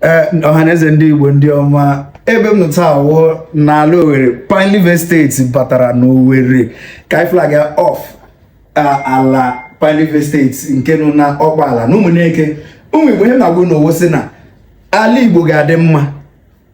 Ee, ọhaneze ndị Igbo, ndị ọma, ebe m nọ taa wụ n'ala Owerri. Pine Leaf Estate batara n'Owerri ka anyị flag off ala Pine Leaf Estate nke nọ na Ọkpala na Ụmụneke. Ụmụ Igbo, ihe m na-agwa n'owo sị na ala Igbo ga-adị mma.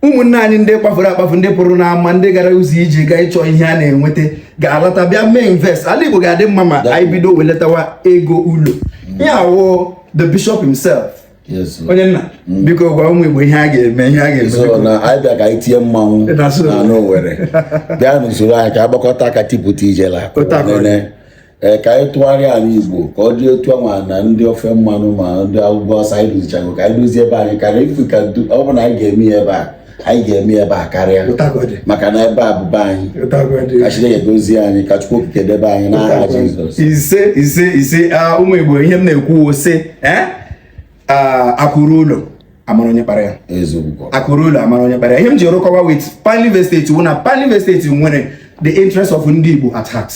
Ụmụnne anyị ndị kpafuru akpafu, ndị pụrụ n'ama, ndị gara ụzọ ije gaa ịchọ ihe a na-enweta, ga-alọta bịa mee invest. Ala Igbo ga-adị mma ma anyị bido welatawa ego ụlọ. Ihe awụ the bishop himself. Yes. Onye nna, biko gwa ụmụ Igbo ihe a ga-eme, ihe a ga-eme. So biko. Na anyị bịa ka anyị tie mmanwụ Na so. na Owerri. Bịa n'usoro anyị ka anyị gbakọta aka tipụta ijela. Otu aka ọ dị. Nene. Ee, ka anyị tụgharịa ala Igbo ka ọ dị otu anwa na ndị ofe mmanụ ma ndị ugwu Awụsa anyị dozichago, ka anyị dozie ebe anyị karịa. Ifu ka ọ bụ na anyị ga-eme ya ebe a, anyị ga-eme ya ebe a karịa. Otu aka ọ dị. Maka na ebe a bụ be anyị. Otu aka ọ dị. Ka Chineke gozie anyị, ka Chukwu Okike debe anyị n'aha Jizọs. Ise, ise, ise. Ah, ụmụ Igbo, ihe m na-ekwu sị, eh, akụrụ ụlọ amara onye kpara ya. Eziokwu. Akụrụ ụlọ amara onye kpara ya. Ihe m ji rụkọwa with Pine Leaf Estate wụ na Pine Leaf Estate nwere the interest of ndị Igbo at heart.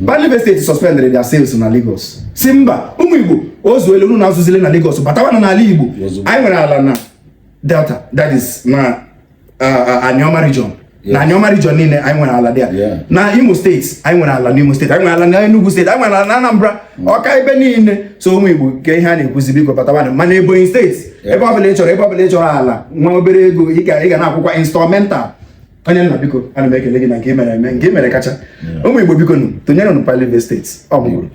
Pine Leaf Estate suspended their sales na Lagos, si mba, ụmụ Igbo, o zuele unu na-azụzile na Lagos, batawana n'ala Igbo. Ozugbo. Anyị nwere ala na Delta, that is na Anioma region. Na Anioma region niile, anyị nwere ala there. Na Imo Steeti, anyị nwere ala n'Imo Steeti, anyị nwere ala na Enugu Steeti, anyị nwere ala na Anambra, Ọka, ebe niile. So ụmụ Igbo, nke ihe a na-ekwuzi, biko batawanụ. Mana Ebonyi Steeti, ebe ọbụla ị chọrọ, ebe ọbụla ị chọrọ ala, nwa obere ego ị ga na-akwụkwa installmental. Onye nna, biko, ana m ekele gị na nke ị mere eme, nke ị mere kacha. Ụmụ Igbo, biko nụ, tụnyere nụ Pine Leaf Estate. Ọ mụrụ.